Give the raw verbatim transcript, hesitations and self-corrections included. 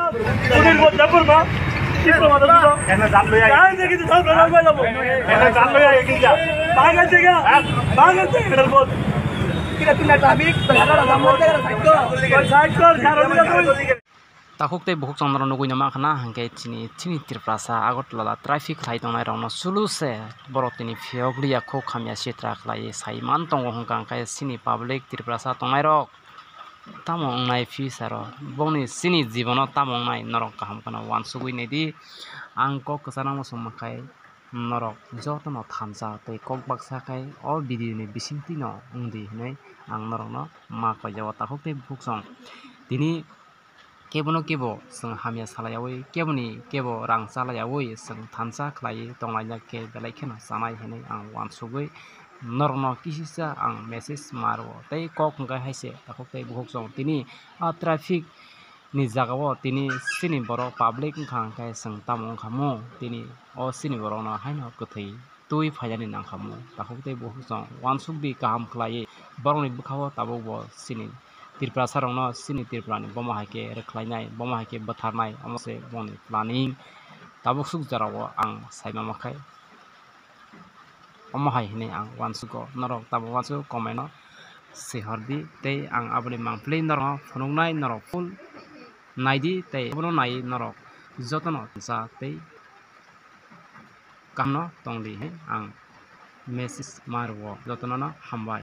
Pudin bot dapur ba. Kipro ma dapur ba. Ene jal loya. Kahan se kitu thok rana ba labo. Ene jal loya ekin ja. Pagal se kya? Pagal se kitu bot. Kira tuna traffic, berhara rasa mo jaga side ko. Side ko, jaro ni jaro. Takhuk tei bukhuk chwng norok nugwi nangma khna, hwnkhe chini, chini Tiprasa Agartala traffic khlai tongnai rokno sulu se borok tini phiyok liya, khuk hamya sitra khlai sai man tongo, hwnkha hwnkhe chini public Tiprasa tongnai rok tamo wngnai future o, bongni chini jibono tamo wngnai norok kaham kheno uansugwi naidi. Ang kok kwchangma songma khai norok jotono thansa tei kok baksa khai o video ni bisingtwi no wngdi hinwi ang norokno ma kaijago. Takhuk tei bukhuk chwng tini kebono kebo chwng hamya salayawi, keboni kebo rang chalayawi chwng thansa khlaiwi tonglaina khe belai kheno chanai hinwi ang uansugwi norokno kisisa ang message ma rwo. Tei kok hwnkhe hai se takhuk tei bukhuk chwng tini a traffic ni jagao tini chini borok public wngkha hwnkhe chwng tamo wngkha mo, tini o chini borokno haino kwthwi twi phainani nangkhamu. Takhuk tei bukhuk chwng uansukdi kaham khlaiwi borokni bwkhao tabukbo chini Tiprasarokno chini Tripurani bomo hai khe rwkhlainai, bomo hai khe bwtharnai, omo se boni planning. Tabuk suk jorao ang saima makhai omo hai hinwi ang uansugo, norok tabuk uansugo comment o swihordi tei ang aboni mangpili norokno phunuknai, norok full naidi tei abono naiwi norok jotono thansa tei kaham no tongdi hinwi ang message ma rwo jotono no hambai.